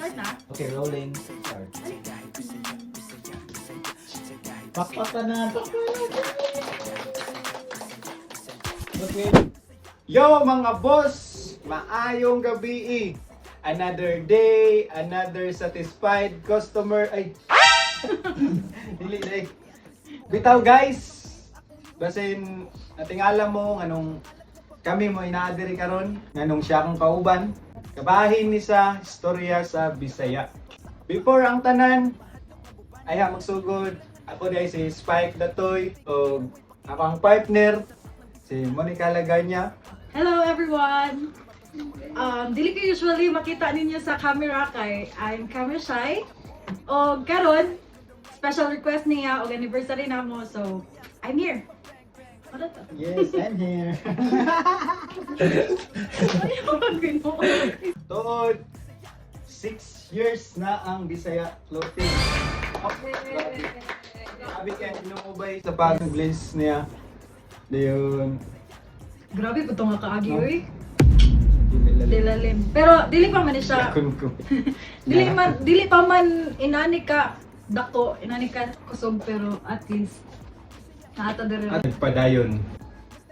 Start na. Okay, rolling. Start. Pakpak ka na. Okay. Yo, mga boss! Maayong gabi. Another day, another satisfied customer. Ay! Dili, dili. Bitaw, guys! Basin natingala mo nganong kami mo inaadiri karon, nganong siya akong kauban. Kabahin ni sa istorya sa Bisaya. Before ang tanan, ay magsugod. Ako di si Spike Datoy o ako ang partner si Monica Laganya. Hello, everyone! Dili ko usually makita ninyo sa camera kay I'm camera shy. O karon, special request niya og anniversary namo, so I'm here. Ano to? Yes, I'm here. Ayaw, Ginoo. Tuod, 6 years na ang Bisaya Clothing. Okay. Sabi kaya inumubay sa pag-bless niya. Dayon. Grabe po nga kaagi No? oy. Dilalim. Pero dili pa man ni siya. Yakon ko. Dili pa man inani ka dako, inani ka kusog, pero at least naata diri. At padayon.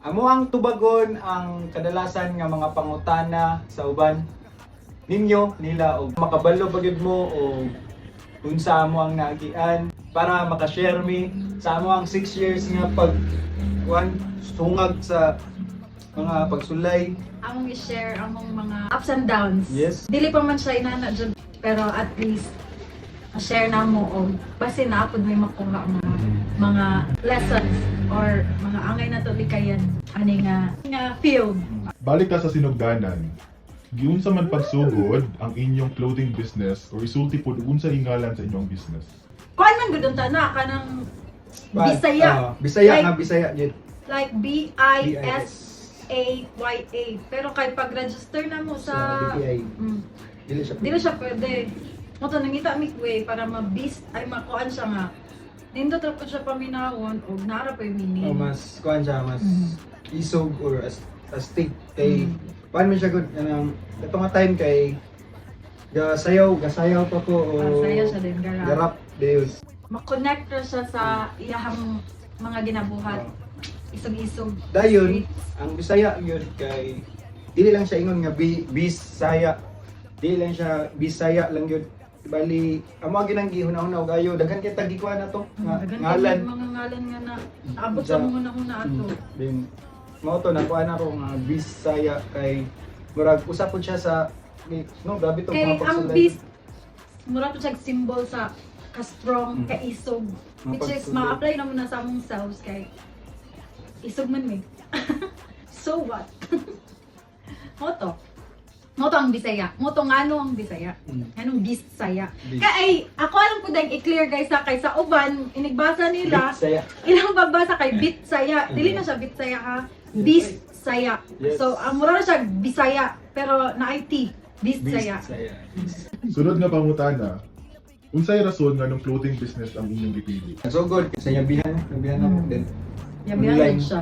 Amo ang tubagon ang kadalasan nga mga pangutana sa uban ninyo nila og makabalo pa gyud mo o unsa amo ang naagian para makashare mi sa amo ang 6 years nga pag kuan sungag sa mga pagsulay. Among i-share among mga ups and downs. Yes. Dili pa man siya inana jud, pero at least share na mo og basin na apod may makuha mga lessons or mga angay na to likayan ani nga field. Balik ta sa sinugdanan. Giunsa man pagsugod ang inyong clothing business or isulti pod unsa ingalan sa inyong business? Kuan man gud unta na kanang Bisaya. Ah, Bisaya Like- nga Bisaya gyud. Like BISAYA. Pero kay pag-register na mo sa, Sa DTI. Dili siya. Dili siya pwede. Mo to nangita mi way para ma-beast ay makuan siya nga. Nindot ra pud siya paminawon og nara pa yung meaning. Oh, mas kuan siya, mas isog or as astig kay kuan man siya good kanang kato nga time kay gasayaw gasayaw pa ko o Ah, sayaw siya din, garap. Garap dayon. Ma-connect ra siya sa iyahang mga ginabuhat. Isog-isog. Dayon ang Bisaya yun kay dili lang siya ingon nga Bisaya. Dili lang siya Bisaya lang yun. Bali amo ang ginang gihuna-huna og ayo daghan kay tagikuan na to nga Daghan kay ngalan. mga ngalan nga na naabot sa mga huna-huna ato. Then mao to nakuha na ko nga Bisaya kay murag usa pud siya sa, no, grabe to Kay mga ang pagsulay. beast mura po siya symbol sa ka-strong, ka-isog. Mga Which is pagsulay. ma-apply naman na sa among selves kay isog man mi. So what? Moto. Moto ang Bisaya. Moto ngano ang Bisaya. Anong Bisaya. Beast. Kay ay, ako alam ko dahil i-clear, guys, sa kay sa uban inigbasa nila Bisaya. Ilang pagbasa kay Bitsaya. Dili na siya Bitsaya ha. Bisaya. Yes. So, ang mura na siya Bisaya pero na IT. Bisaya. Bisaya. Sunod nga pangutana, unsay rason nganong clothing business ang inyong gipili? So good sa yabihan, yabihan ako din. Yabihan Online. din siya.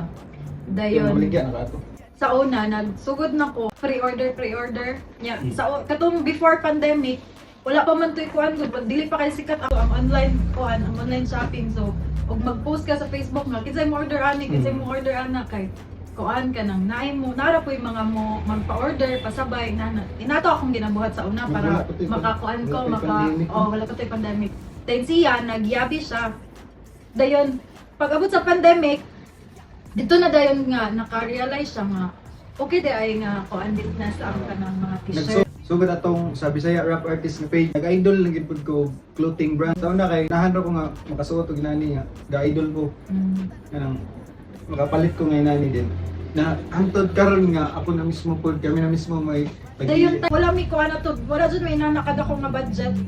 Dayon. Dayon. Maligya na ka ato. Sa una nagsugod na ko pre-order, pre-order. Nya, sa katong before pandemic, wala pa man to'y kuan gud, dili pa kay sikat ako ang online kuan, ang online shopping. So, og mag-post ka sa Facebook nga kinsay mo order ani, kinsay mo order ana, kay kuan ka nang naay mo nara po yung mga mo magpa-order pasabay na, na inato akong ginabuhat sa una para Wala pa to'y makakuan ko wala pa'y maka pandemic. Oh, wala pa to'y pandemic. Then siya nagyabi siya. Dayon pag abot sa pandemic dito na dayon nga naka-realize siya nga okay di ay nga kuan business ang kanang mga t-shirt. Nagsugod atong sa Bisaya rap artist nga page. Nag-idol lang gid pud ko og clothing brand. Sa una kay nahan ra ko nga makasuot og inani nga ga-idol ko. Kanang makapalit ko nga inani din. Na hangtod karon nga ako na mismo pud, kami na mismo may Dayon wala mi kuan na to, wala jud may nanakadako nga budget.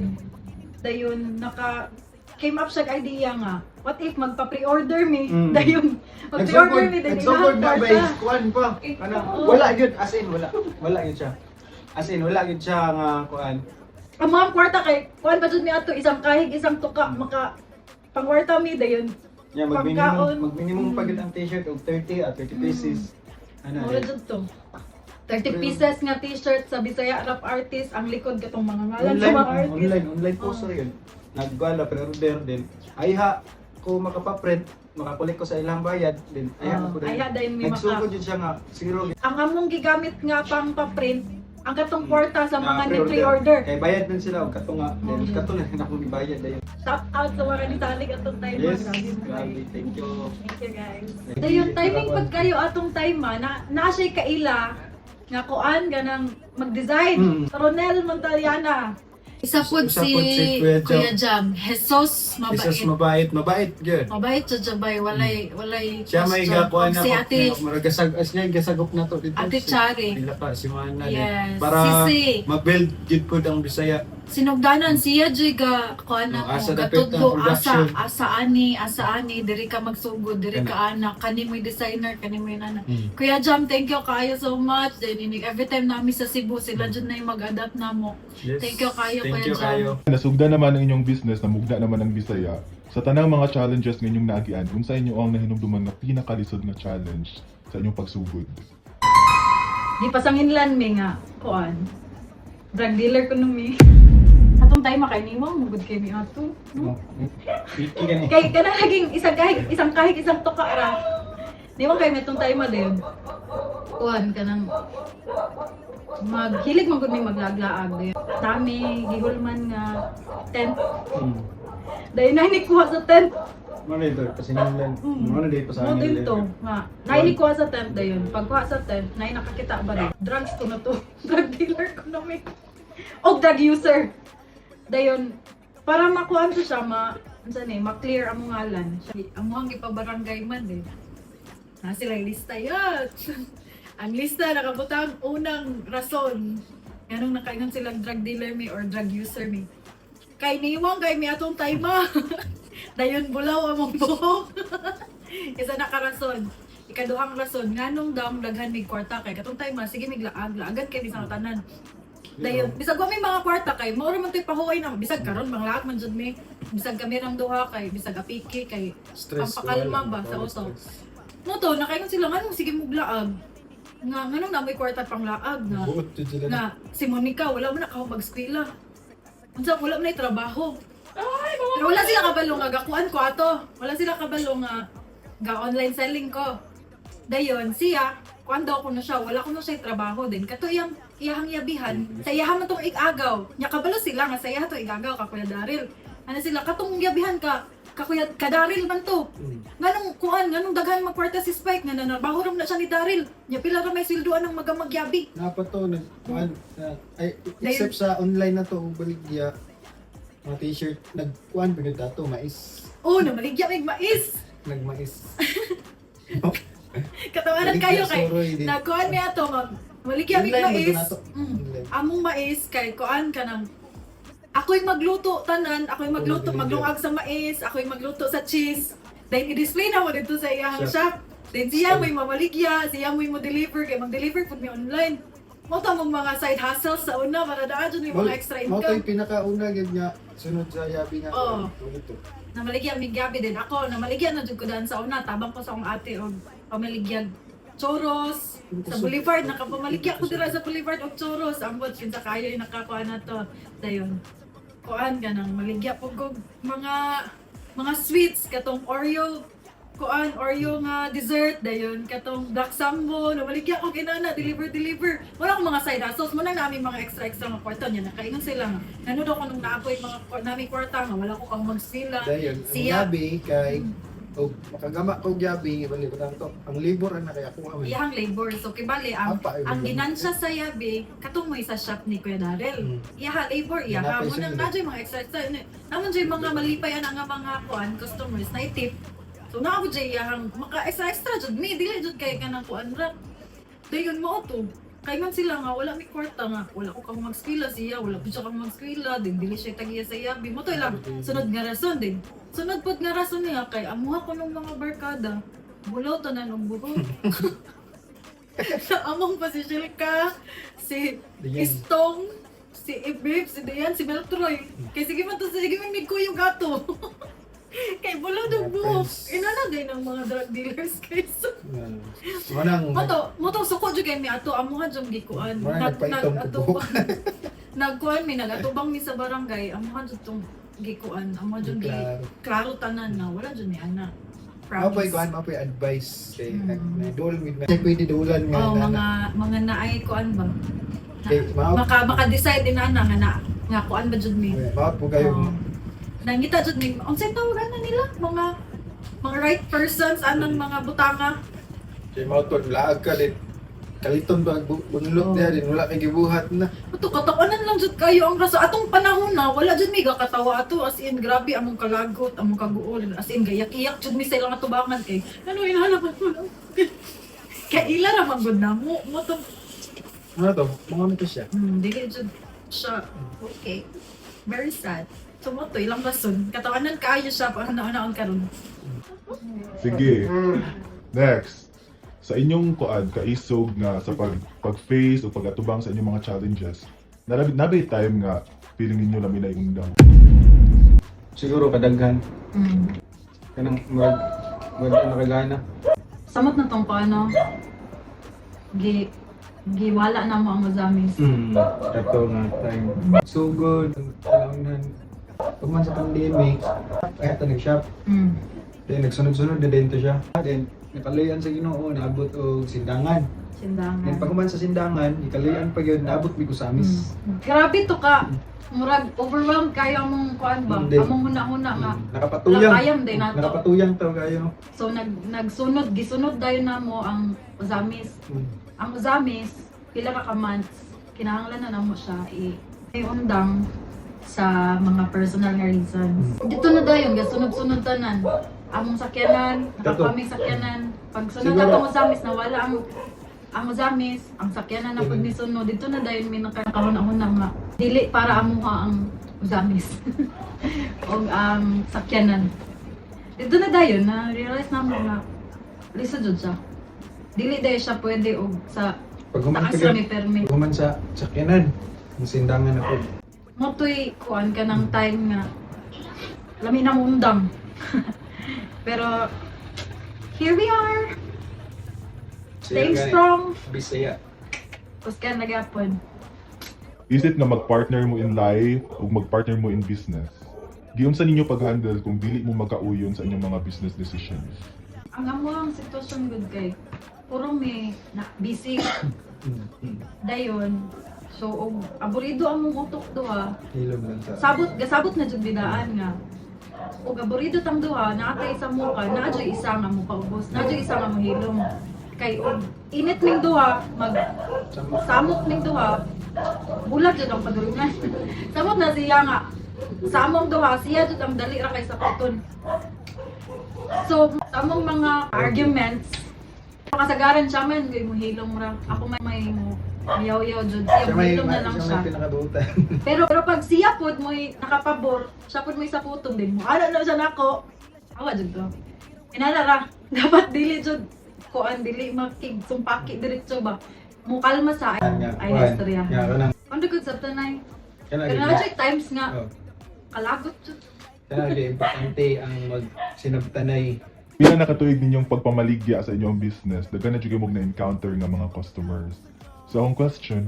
Dayon naka came up siya og idea nga what if magpa-pre-order mi. Dayon mag-pre-order mi dayon Nagsugod na ilahang ba kwarta. kuan pa. Kanang wala gyud, as in wala. Wala gyud siya. As in wala gyud siya nga kuan. Ang mga kwarta kay kuan pa jud mi ato isang kahig isang tuka maka pangkwarta mi dayon. Yeah, mag-minimum, Pagkaon. mag-minimum pa gyud ang t-shirt og 30 at 30 pieces. Ano, Wala jud to. 30 pieces nga t-shirt sa Bisaya rap artist, ang likod katong mga ngalan sa Online, mga artist. online po sir yun. Nagwala pre-order din. Ayha ko makapa-print, makakulik ko sa ilang bayad din. Ayha Oh, ko din. ayha dayon mi maka. Nagsugod yun siya nga zero. Ang among gigamit nga pang pa-print, ang katong kwarta sa mga Na ni pre-order. Kay bayad din sila og kato nga. Then kato na rin akong gibayad dayon. Shout out sa mga nisalig atong time. Yes, Grabe mo grabe, kayo. thank you. Thank you, guys. So yung timing pag kayo atong time ah, na na siya'y kaila nga kuan ganang mag-design. Ronel Montaliana. Isa pod Isa si pod si Kuya Jam. Kuya Jam. Jesus mabait. Jesus mabait, mabait gyud. Mabait siya Jabay, walay Siya may question. gakuan na Si Ate maragasag as niya gasagop na to dito. Ate Chari. Pila ka si Mana din. Yes. Para Sisi. ma-build gyud pod ang Bisaya. Sinugdanan siya jud ga kuan No, ako asa dapit ang gatudlo asa production. asa ani diri ka magsugod, diri ka ana, kani mo'y designer, kani mo'y nana. Kuya Jam, thank you kayo so much. Then every time nami sa Cebu sila jud na yung mag-adapt namo. Yes. Thank you kayo, Thank Kuya you Jam. kayo. Nasugda naman ang inyong business, namugna naman ang Bisaya. Sa tanang mga challenges nga inyong naagian, unsa inyo ang nahinumduman nga pinakalisod nga challenge sa inyong pagsugod? Di pasanginlan mi nga kuan. Drug dealer ko nung mi. Atong time makainiwang mugod kay mi ato. No? Iki gani. Kay kana laging isang kahig isang tuka ra. Di man kay metong time dayon. Kuan kanang maghilig man gud mi maglaglaag dayon. Tami gihulman nga tent. Dayon na kuha sa tent. Mo na ito pasingilan. Mo na dito Mo pasingilan. din to. Nga. Naini kuha sa tent dayon. Pagkuha sa tent, nay nakakita ba din? Drugs ko na to. Drug dealer ko na may. O drug user. Dayon para makuha to siya ma unsa ni, ma-clear ang ngalan. Amo ang gipabarangay man din. Na sila yung lista yun. Ang lista nakabutang unang rason nganong nakaingon silang drug dealer mi or drug user mi. Kay niwang kay mi atong time. Dayon bulaw among buhok. Isa na ka rason. Ikaduhang rason nganong daw daghan mig kwarta kay katong time sige mig laag laagan kay bisan tanan. Dayon bisag wa may mga kwarta kay mao ra man to'y pahuway na bisag karon manglaag man jud mi. Bisag kami rang duha kay bisag apiki kay Stress. pampakalma wala. ba sa Wala utok. stress. Mo to nakaingon sila nganong sige mo laag. Nga nganong na may kwarta pang laag nga Buot jud sila. nga si Monica wala mo na kao mag-eskwela. Unsa wala mo na trabaho. Pero wala sila kabalo nga gakuan ko ato. Wala sila kabalo nga ga online selling ko. Dayon siya kuan daw ko na siya, wala ko na siya trabaho din. Kato iyang iyahang yabihan, sa iyahan man tong igagaw. Nya kabalo sila nga sa iyaha to igagaw ka Kuya Daryl. Ano sila katong yabihan ka ka Kuya ka Daryl man to. Nganong kuan, nganong daghan magkwarta si Spike nga nanarbaho ra man na siya ni Daryl. Nya pila ra may sweldo anang magamagyabi. Napa to nag kuan na- ay except sa online na to baligya mga t-shirt nagkuan ba gyud ato mais. Oh, namaligya mig mais. Nagmais. Katawanan kayo kay Suroy din. nagkuan mi ato ma'am. Maligya mig Online man mais. gyud ato. Mm. Among mais kay kuan ka ng ako'y magluto tanan, ako'y magluto, Maligya. maglungag sa mais, ako'y magluto sa cheese. Then i-display na mo dito sa iyang Shop. shop. Then siya mo'y mamaligya, siya mo'y mo deliver kay mag-deliver pud mi online. Mo ta mong mga side hustles sa una para daan jud may mga extra Mao income. to'y pinakauna gyud nga sunod sa yabi nga. Oo. Mao to. Namaligya mig gabi din ako, namaligya na jud ko daan sa una, tabang ko sa akong ate og pamaligyag churros sa Boulevard, nakapamaligya ko dira sa Boulevard og churros. Ambot kinsa kayo yung nakakuha na to. Dayon. Kuan ka nang maligya po og mga sweets katong Oreo kuan Oreo nga dessert dayon katong black sambo namaligya ko kinana deliver deliver. Wala akong mga side hustles mo na namin mga extra extra nga kwarta niya nakaingon sila nga ngano daw ko nung naakoy mga nami kwarta nga wala ko kang magsila. Dayon, ang yabi kay og makagama ko og yabi bali ko to. Ang labor ana kay ako man. Iyang labor. So kibali ang Apa, ang yun. ginansya sa yabi katong mo sa shop ni Kuya Darrell. Iyaha labor, iyaha Ginapay mo siya nang nila. nadyo'y mga extra extra. Namon dyo'y mga malipay ana nga mga kuan customers na tip. So naa ko dyo'y iyahang maka extra extra jud mi dili jud kay kanang kuan ra. Dayon mo to. Kay man sila nga wala mi kwarta nga wala ko kang magskwela siya, wala ko siya kang magskwela, din dili siya tagiya sa yabi. Mo to lang sunod nga rason din. Sunod pod nga rason niya kay amuha ko nung mga barkada. Bulaw tanan og buhok. Sa among pa si Shilka, si Diyan. Istong, si Ibib, si Dayan, si Meltroy. Kay sige man to, sige man migkuyog ato. Kay bulod og Mga buhok. friends. Inana din ang mga drug dealers kay so. Manang Moto suko jud kay mi ato amuhan jud gikuan. Mura nagpaitom ko buhok. Nagkuan mi, nagatubang mi sa barangay, amuhan jud tong gikuan, amuhan jud gi Klaro. Klaro tanan na wala jud ni ana. Mao po'y Promise. kuan, mao po'y advice kay nag nadul with me. Pwede dulan nga Oh, na- mga mga naay kuan ba? Kay mao Maka decide din ana nga na nga kuan ba jud mi. mao po kayo. Oo. Nangita jud mi unsay tawag ana nila, mga right persons anang mga butanga. Kay mao to laag ka din. Kaliton ba bunlot Oo. diha din wala kay gibuhat na. Ato katawanan lang jud kayo ang raso atong panahon na wala jud mi gakatawa ato, as in grabe among kalagot, among kaguol, as in gayak-iyak jud mi sa ilang atubangan kay ano inahalaman mo lang. Kay ila ra man gud na mo mo to. Ano to? Mga ano to siya? Dili jud siya okay. Very sad. So mo to ilang rason. Katawanan kaayo siya pa naon karon. Sige. Next. Sa inyong kuan kaisog nga sa pag-face o pag-atubang sa inyong mga challenges, nabay time nga feeling ninyo lami na undang? Siguro kadaghan. Kanang murag murag nakagana. Samot na tong paano giwala na mo ang Ozamis. Kato nga time. So good. Alaunan. Pag man sa pandemic, ay ito nag-shop. Then nagsunod-sunod na din to siya. Then nakalayan sa Ginoo, naabot og sindangan. Sindangan. Then pag man sa sindangan, ikalayan pa gyud naabot mi kusamis. Grabe to ka. Murag overwhelmed kayo among kuan ba? Hindi. Among huna-huna nga. Nakapatuyang. Lakayam din nato. Nakapatuyang taw kayo no. So nagsunod gisunod dayon namo ang Ozamis. Ang Ozamis pila ka months kinahanglan na namo siya i undang sa mga personal nga reasons. Dito na dayon gasunod-sunod tanan. Among sakyanan, Kato. nakakaming sakyanan. Pag sunod Siguro- atong Ozamis nawala ang Ozamis, ang sakyanan na pud nisunod. Dito na dayon mi nakahuna-huna nga dili para amuha ang Ozamis og ang sakyanan. Dito na dayon na realize namo nga lisod jud siya. Dili dayon siya pwede og sa Pag human taas pa ra gyud, mi permi. pag human sa sakyanan, ang sindangan ako. Motoy kuan ka ng time nga lami na undang. Pero here we are, staying strong. Bisaya. Kusgan na gyapon. Isip nga mag-partner mo in life o mag-partner mo in business, giunsa ninyo pag-handle kung dili mo magkauyon sa inyong mga business decisions? Ang amo ang sitwasyon gud kay puro mi na busy dayon. So og aburido among utok duha, Hilom lang sa. sabot gasabot na jud bidaan nga og aburido tang duha, naatay sa muka, naa jud isa nga mukaubos, naa jud isa nga mohilom. Kay og init ning duha, mag Samok. samok ning duha, bulag jud ang padulungan. Samot na siya nga sa among duha, siya jud ang dali ra kay sa kuton. So sa among mga arguments, kasagaran siya man kay mohilom ra, ako may mo miyaw-yaw jud siya, Siya may, mohilom na lang siya siya. may pinakadutan. Pero pag siya pod mo'y nakapabor, siya pod mo'y saputon din mo. Ano na siya nako? Awa jud to. Inala ra, dapat dili jud kuan, dili makig sumpaki diretso ba. Mukalma sa Nga, ay kuan. istorya. Nga, kanang. Ano gud sa tanay? Kana Pero gyud. na jud times nga Oh. kalagot jud. Kana gyud importante ang magsinabtanay. Pila na katuig ninyong pagpamaligya sa inyong business, daghan na jud kay na-encounter nga mga customers. So akong question,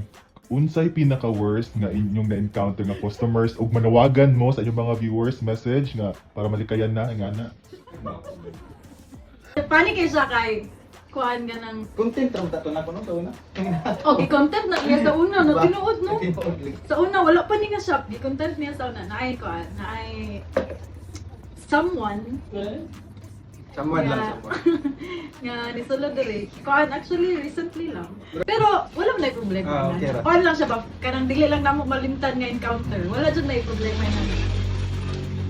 unsay pinaka worst nga inyong na-encounter nga customers ug manawagan mo sa inyong mga viewers message nga para malikayan na nga na? Panic kay siya kay kuan ka ng Content ra ta to na kuno to na. Oh, gi-content na niya sa una, no, Ba? tinuod no. Tinuod lagi. Sa una wala pa ni nga shop, gi-content niya sa una. Naay kuan, naay someone Someone lang, Yeah. someone. Nga nisulod diri. Kuan actually recently lang. Pero wala man na problema Ah, na. okay ra. Kuan lang siya ba, kanang dili lang namo malimtan nga encounter. Wala jud na problema na.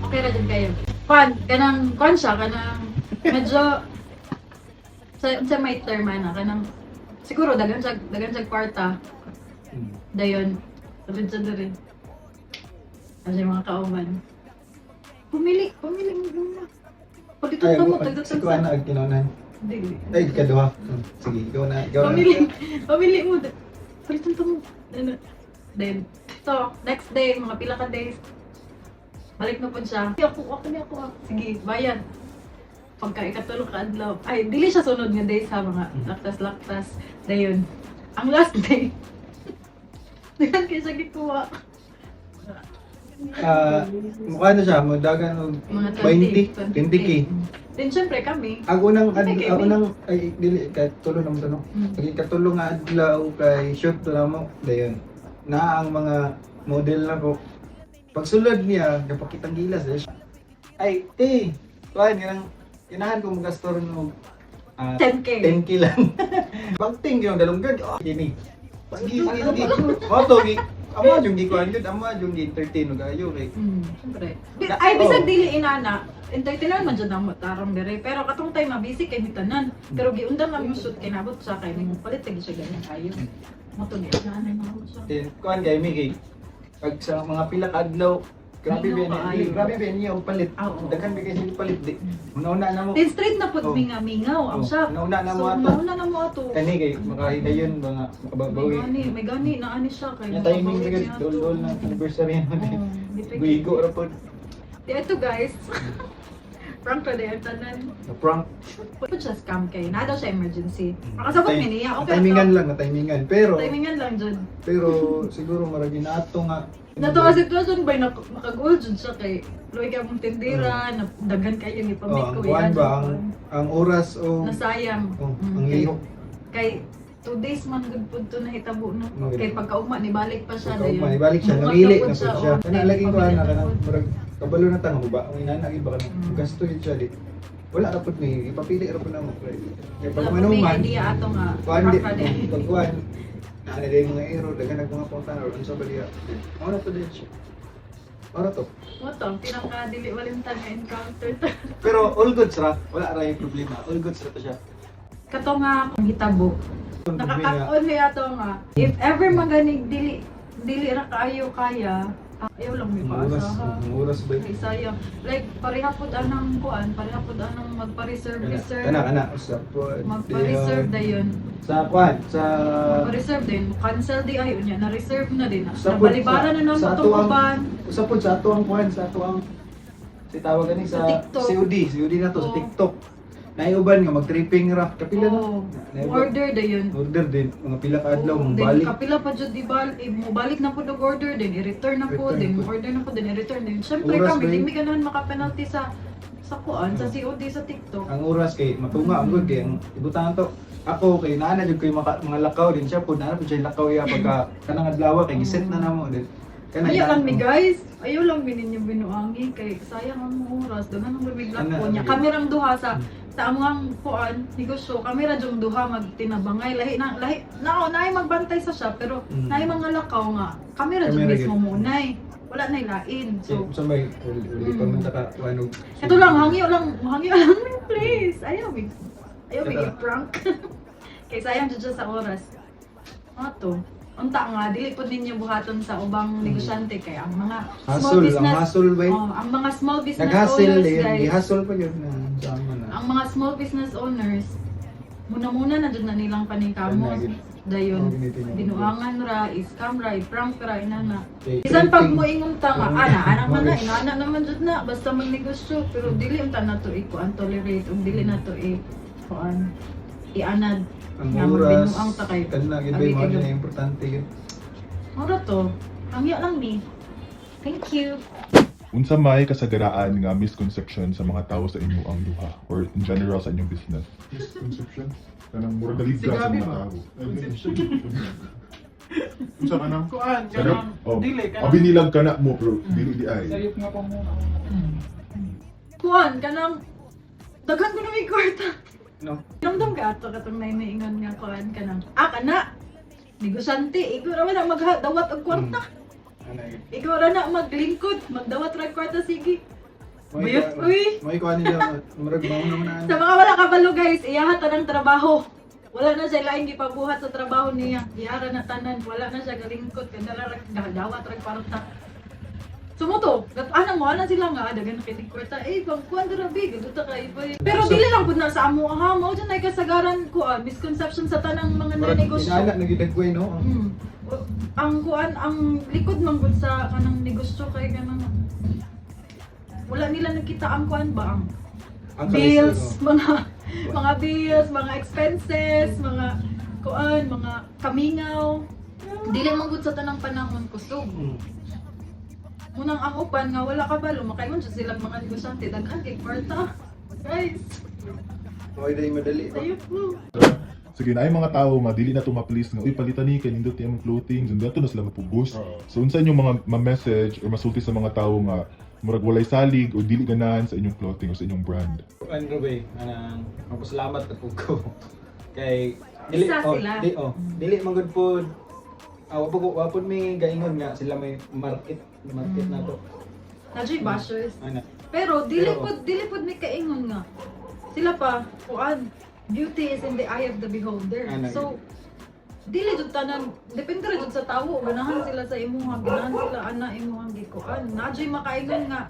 Okay ra jud kayo. Kuan kanang kuan siya kanang medyo sa may term na kanang siguro daghan siya kwarta dayon sulod siya diri. Ano siya mga kauban. Pumili, pumili mo muna. Pagdito Ay, mo, mo, si kuan na ang kinunan. Dili. Ay, ikaduha. Sige, ikaw na. Ikaw na. Pamili, pamili mo. Palitan to mo. Ano? Then, so, next day, mga pila ka days, Balik na po siya. Ako, ako ni ako. Ah. Sige, bayad. Pagka ikatulo ka adlaw. Ay, dili siya sunod nga days ha, mga laktas-laktas. Dayon. Ang last day. Daghan kay siya gikuha. Ah, mukha na siya, magdagan og Mga 20, 20, 20K. Then syempre kami. Ang unang ad, Hindi, ang unang ay dili kay tulo naman to no. Pag ikatulo nga adlaw kay shoot to na mo dayon. Na ang mga model na ko. Pagsulod niya, napakitang gilas eh. Ay, te, kuan kanang ganahan ko magastor no 10K. 10K lang. Bangting yung dalunggan. Oh, kini. Sige, sige, sige. Mo to gi amo yung gikuan yun, amo yung gi entertain og ayo kay. Syempre. Ay, bisag dili inana. Entertainer man jud ang tarong dire. Pero katong time busy kay mitanan. Pero giundan lang yung shoot kay nabot siya kay nimo palit lagi siya ganyan kayo. Mo to ni na mo siya. Then kuan kay mi kay pag sa mga pila ka adlaw, grabe Mingaw ba kaayo. ni grabe ba niya ang palit. Ah, oo. Daghan ba kay sila palit di. Una-una na mo. Then straight na pud Oh. minga mingaw ang Oh, shop. nauna na mo So, ato. Nauna na mo ato. Kani kay makahidayon mga May makababawi. gani na ani siya kay. Yung timing makabawi siguro niya ato. dol-dol na anniversary mo din. Oo, di pa- Guigo ra pod. Di ito guys. Prank pa din tanan. Na prank. Pud siya scam kay na daw siya emergency. Makasabot mi niya. Okay. Timingan to. lang, na timingan. Pero Timingan lang jud. pero siguro maragi na ato nga. Nato nga sitwasyon ba makagol jud siya kay luoy ka mong tindira, na daghan kayo ni Oh, pamik ang ko kuan ba ang oras o Nasayang. oh, ang lihok. Kay 2 days man gud pud to nahitabo no. No, Kay pagkaugma ni balik pa siya Pagkaugma, ibalik siya, Mukat namili pud na po siya. oh. Kana lagi ko Pamilya ana na kanang pud. murag kabalo na tanga ba ang inana gyud ba kanang gasto gyud siya di. Wala ra pud ni ipapili ra pud namo. Kay pag Wala pa may manuman, idea ato nga. kuan di prank pa din. pag kuan naa na day mga error daghan nag mga pangutana or unsa ba diha. Mao na to din siya. Mao na to. Mo to, ang pinaka dili walimtan nga encounter to. Pero all goods ra, wala ra yung problema. All goods ra to siya. Kato nga kung hitabo. Kung Nakakakon ni ato nga. If ever maganig dili dili ra kaayo kaya, ayaw lang mi Ang oras, paasa ha. ang oras ba? Kay sayang. Like pareha pud anang kuan, pareha pud anang magpa-reserve reserve. Kana kana usap po. Magpa-reserve dayon. Sa kuan, sa Magpa-reserve din. Cancel di ayo niya, na-reserve na din. Sa pud- Nabalibara na namo sa tong atuang- uban. Usa pod sa ato ang kuan, sa ato ang si tawag gani sa Sa TikTok. COD, COD na to sa Oo. TikTok. Naiuban nga mag-tripping ra. Kapila na. Oo. Naiuban. Order dayon. Order din mga pila ka adlaw Oo, mong then balik. kapila pa jud di bal, eh, mobalik na pud og order din, i-return na po Return din, po. order na po din, i-return din. Syempre Oras kami ba di yun? mi ganahan maka-penalty sa kuan, sa COD sa TikTok. Ang oras kay matunga ang good kay ang ibutangan to. Ako kay naa na jud koy mga lakaw din siya pod naa na pud siya lakaw iya pagka kanang adlaw kay giset na namo din. Kana Ayaw lang mi guys. Ayaw lang mi ninyo binuangi kay sayang ang oras. Daghan ang bigla Ana, po niya. ano Kami rang duha sa among kuan negosyo. Kami ra jung duha magtinabangay lahi na lahi nao naay magbantay sa siya pero naay mga lakaw nga. Kami ra jung Kami ra mismo gyud. munay. Wala nay lain. So, So sa may uli, uli pa man ta ka kuan og ito lang hangyo lang mi please. Ayaw mi. Ayaw mi Ito. i-prank. Kay sayang jud siya sa oras. Ato. Unta nga dili pud ninyo buhaton sa ubang negosyante kay ang mga small Hasol, ang business. hasol ba yun? Oh, ang mga small business Nag-hustle owners, din, guys. gi-hustle pa yun na sa amo na. Ang mga small business owners, muna-muna na jud na nilang paningkamot. Kana, Dayon, Oh, ginitin niya. binuangan ra, i-scam ra, i-prank ra, inana. Okay, Bisan pag printing. moingon ta nga, Oo. ana, ana man na, Okay. inana naman jud na, basta magnegosyo, pero dili unta na to i-kuan tolerate, ug dili na to i-kuan i-anad. Ang Nga oras, magbinuang ta kayo. kana gyud Abi ba kayo. na importante yun. Mura to. Hangyo lang ni. Thank you. Unsa may kasagaraan nga misconception sa mga tao sa inyo ang duha or in general sa inyong business? Misconception? Kanang murag Si daligda sa Gabi mga ba? tao. Unsa ka na? Kuan, Sarap? kanang Oh. dili kanang Abi nilag ka na mo pero dili di ay. Sayop nga pa muna. Kuan, kanang daghan ko na may kwarta. No. Ramdam ka ato katong nainiingon nga kuan kanang ah kana negosyante ikaw ra man na magdawat og kwarta. Ana yun. Ikaw ra na maglingkod, magdawat ra og kwarta sige. Bayot, uy. May kuan nila murag mao na na. Sa mga wala kabalo guys, iyaha tanang trabaho. Wala na siya laing gipabuhat sa trabaho niya. Iyara na tanan, wala na siya galingkod kay dala ra dawat ra kwarta. Sumuto, ana mo ana sila nga dagan kay kwarta. Eh, pang kuan dira bi, gaduta ka iba. Pero dili lang pud na sa amo ha, mao jud nay kasagaran ko ah, misconception sa tanang mga Murag nanegosyo. inana na gidagway no. Ang kuan ang likod man gud sa kanang negosyo kay kanang nila nakita ang kuan ba, ang Ang bills, kalisod, mga bills, mga expenses, mga kuan, mga kamingaw. Dili man gud sa tanang panahon kusog. no? Unang ang upan nga wala ka balo, makaingon jud silang mga negosyante daghan kay kwarta. Guys, Okay, dahil madali ba? sayop mo. Sige na ay mga tao nga dili na to ma-please nga uy, palitan ni kay nindot imong clothing, so dito na sila mapugos. So unsa inyong mga ma-message or masulti sa mga tao nga murag walay salig o dili ganahan sa inyong clothing o sa inyong brand? Ano ba eh, anang magpasalamat na po ko. Kay dili Isa oh, sila. di oh, dili man gud pod. Ah, wa pod may gaingon nga sila may market market na to. Nadyo'y bashers. Ana. Pero dili Pero- pod dili pod may kaingon nga. Sila pa kuan, beauty is in the eye of the beholder. Ano, So dili jud tanan, depende ra jud sa tawo, ganahan sila sa imuha, ganahan sila ana imuhang gikuan. Nadyo'y makaingon nga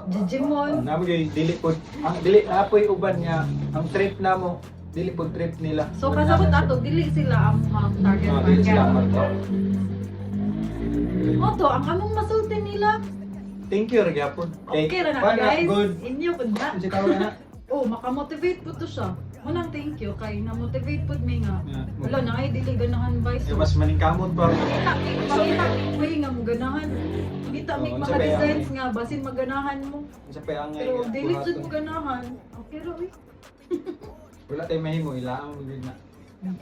jijimon. Namo gyud dili pod ang dili apoy uban nga ang trip namo dili pod trip nila. So kasabot ato dili sila ang mga target Oh, dili sila market. market. Oto, ang among masulti nila, Thank you ra gyapon. Kay- okay ra na kuan na, guys. Good. Inyo pud na. Unsa tawag na? Oh, makamotivate po to siya. Munang thank you kay na-motivate pud mi nga. Yeah. Wala na ay dili ganahan ba Eh, so. mas maningkamot pa. Makita way nga mo ganahan. Makita Oo, may unsa mga ba yan? designs nga basin maganahan mo. Unsa pa ang Pero dili jud mo ganahan. Okay ra uy. Wala tay mahimo ilaang mo gyud na.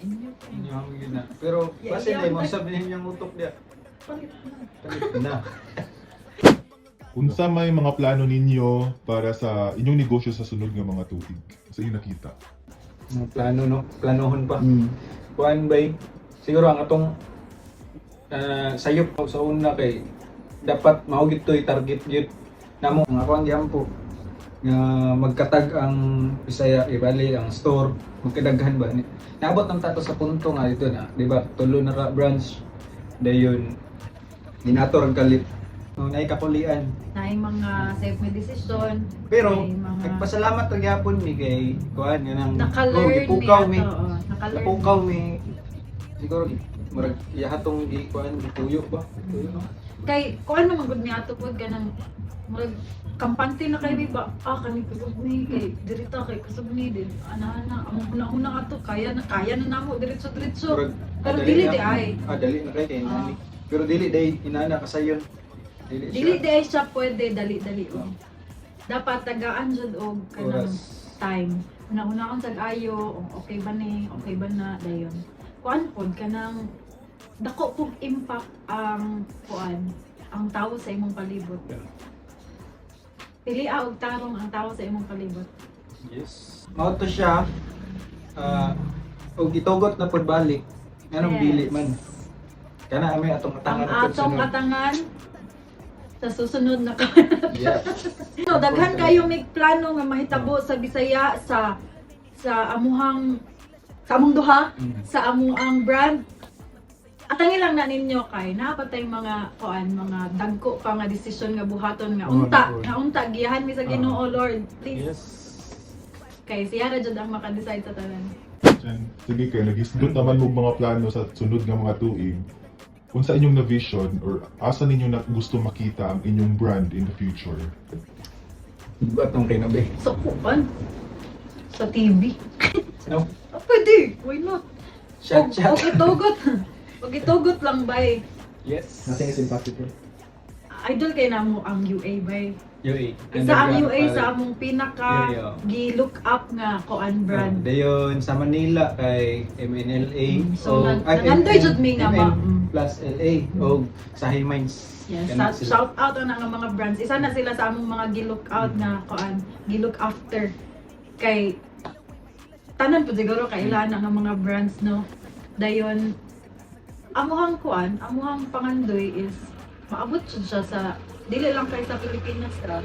Inyo pa. Inyo ang gyud na. Pero Yeah, basin yeah. day mo sabihin yung utok diya. Palit na. Palit na. Unsa may mga plano ninyo para sa inyong negosyo sa sunod nga mga tuig? Sa inyong nakita? Mga plano no, planohon pa. Kuan bay siguro ang atong sayop sa una kay dapat mao gyud to'y target gyud namo ang ako ang giampo nga magkatag ang Bisaya ibali ang store magkadaghan ba ni naabot ang tato sa punto nga dito na di ba tulo na ka branch dayon dinato ang kalit no naay kakulian. Naay mga self may decision. Pero naay mga nagpasalamat ra gyapon mi kay kuan nga nang naka-learn oh, gipukaw mi. mi ato, oh, naka-learn. Napukaw mi siguro murag iyahatong gi kuan gituyo ba? Tuyo no? Kay kuan naman gud mi ato pod kanang murag kampante na kay mi ba, ah, kani kusog ni kay dirita kay kusog ni din ana-ana among una-una ato kaya na namo diretso diretso. Murag, Pero dali dili na. di ay. Ah, dali na kay kay inani. Pero dili day inana kasayon. Dili siya. Dili di ay siya pwede dali-dali og. Dapat tagaan jud og kanang Oras. time. Una-una akong sag-ayo, og okay ba ni, okay ba na dayon. Kuan pod kanang dako pug impact ang kuan ang tao sa imong palibot. Pili og tarong ang tao sa imong palibot. Yes. Mao to siya. Ah, og gitugot na pud balik. Nganong Yes. dili man. Kana ami atong Ang atangan na pud atong sunod. atangan sa susunod na Yeah. No, daghan kayo may plano nga mahitabo sa Bisaya sa amuhang sa among duha, sa amuang brand. Atangi lang na ninyo kay naa pa tay mga kuan, mga dagko pa nga desisyon nga buhaton nga Oo, unta, oo. nga unta giyahan mi sa Ginoo, Lord. Please. Yes. Kay siya ra jud ang maka-decide sa tanan. Sige kay naghisgot naman mo mga plano sa sunod nga mga tuig. Unsa inyong na vision or asa ninyo na gusto makita ang inyong brand in the future? Buat nung kinabi. Sa kuan sa TV. No? Ah, pwede. Why not? Chat chat. Og itugot. Og itugot lang bay. Yes. Nothing is impossible. Idol kay namo ang UA bay. UA. Sa ang UA sa among pinaka Yeah, yeah. gi-look up nga kuan brand. Dayon sa Manila kay MNLA. So, o- ay, nandoy jud mi nga MN ma- plus LA o sa High Mines. Yes, Kana sa, sila. shout out ana nga mga brands. Isa na sila sa among mga gi-look out nga kuan, gi-look after kay tanan po siguro kay na nga mga brands no. Dayon amuhang kuan, amuhang pangandoy is maabot jud siya sa dili lang kay sa Pilipinas ra.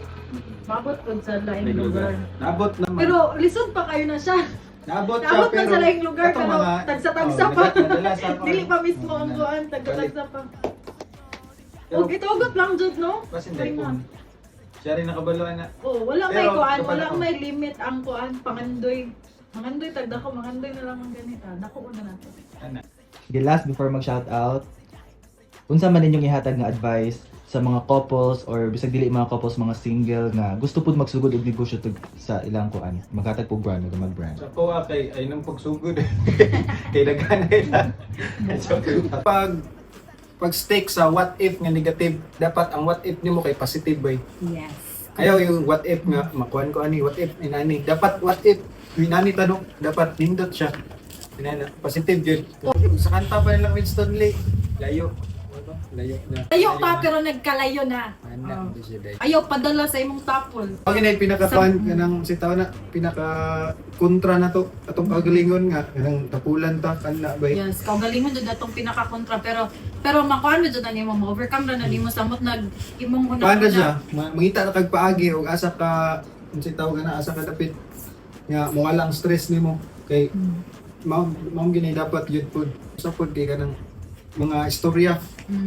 Maabot pud sa laing Laing lugar. Naabot naman. Pero lisod pa kayo na siya. Naabot siya Naabot man pero sa laing lugar katong pero tagsa-tagsa oh, pa. nadala sa Dili pa mismo ang kuan, tagsa-tagsa pa. Og itugot lang jud no. Basin Why dai not? kung siya rin nakabalo na. Oh, wala may Pero, kuan, kapag wala ako- may limit ang kuan pangandoy. Mangandoy tag dako, mangandoy na lang ang ganita. Dako una nato. Ana. Sige, last before mag-shoutout, unsa man ninyong ihatag nga advice Sa mga couples or bisag dili mga couples, mga single nga gusto pud magsugod og negosyo tug sa ilang kuan, maghatag po brand o mag-brand? Sa ko ah, kay ay nang pagsugod. Kay daghan na. Pag stake sa what if nga negative, dapat ang what if nimo kay positive bay. Yes. Ayaw yung what if nga makuan ko ani, what if inani. Dapat what if inani tanong, dapat nindot siya. Inana, positive yun. Sa kanta pa nilang Winston Lee, layo. Ano? Layo na. Layo pa pero nagkalayo na. Ana, Oh. hindi siya dahil. Ayaw padala sa imong tapol. Pag inay pinaka kanang si tao na pinaka kontra na to atong kagalingon nga kanang tapulan ta kanna bay. Yes, kaugalingon jud atong pinakakontra pero pero makuan mo jud na nimo, ma-overcome ra na nimo samot nag imong una. Paano siya? Mangita na kag paagi og asa ka, unsay tawag na, asa ka dapit nga mawala ang stress nimo kay mao mao gini dapat gyud pud sa pud kay kanang mga istorya,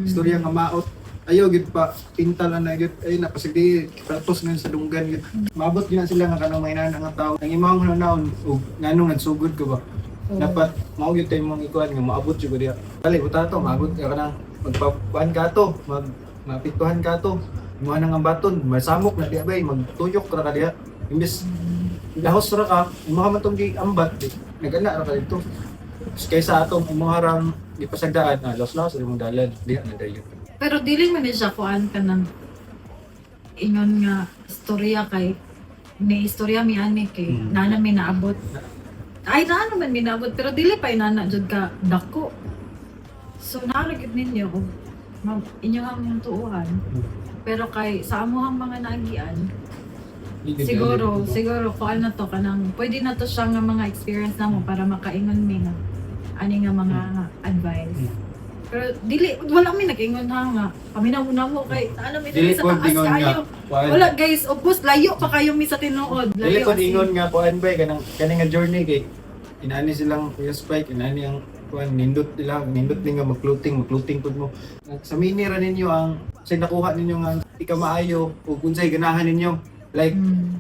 istorya nga maot. Ayaw gyud pa pintal na gyud ay na pasig di tapos ngayon sa dunggan gyud maabot gyud na sila nga kanang may nga tao ang imong hunahon og nganong nagsugod ka ba. Dapat mao gyud tay mong ikuan nga maabot jud ko diha. Bali buta to maabot ka kanang magpakuan ka to, mag mapiktuhan ka to, imuha nang ang baton masamok na diha bay, magtuyok ra ka diha imbes lahos ra ka, imuha man tong giambat di nagana ra ka dito. Kaysa atong imuha rang gipasagdaan na los-los ra imong dalan diha na dayon. Pero dili man ni siya kuan kanang ingon nga istorya kay ni istorya mi ani kay nana mi naabot. Ay, naa naman mi naabot pero dili pa inana jud ka dako. So naa ra gyud ninyo og inyo ang tuuhan. Pero kay sa amuhang mga naagian, Di gyud siguro, dali. siguro kuan na to kanang pwede na to siya nga mga experience namo para makaingon mi nga ani nga mga advice. Pero dili wala mi nag-ingon ha nga kami na muna mo kay ano mi Dili dili sa pod taas ingon nga kayo. kuan. Wala guys, ubos layo pa kayo mi sa tinuod. Dili Layo pod as in. ingon nga kuan bay kanang kani nga journey kay inani silang Kuya Spike, inani ang kuan, nindot nila, nindot ni nga magclothing, magclothing pud mo. Sa mini ra ninyo ang say nakuha ninyo nga ikamaayo ug unsay ganahan ninyo. Like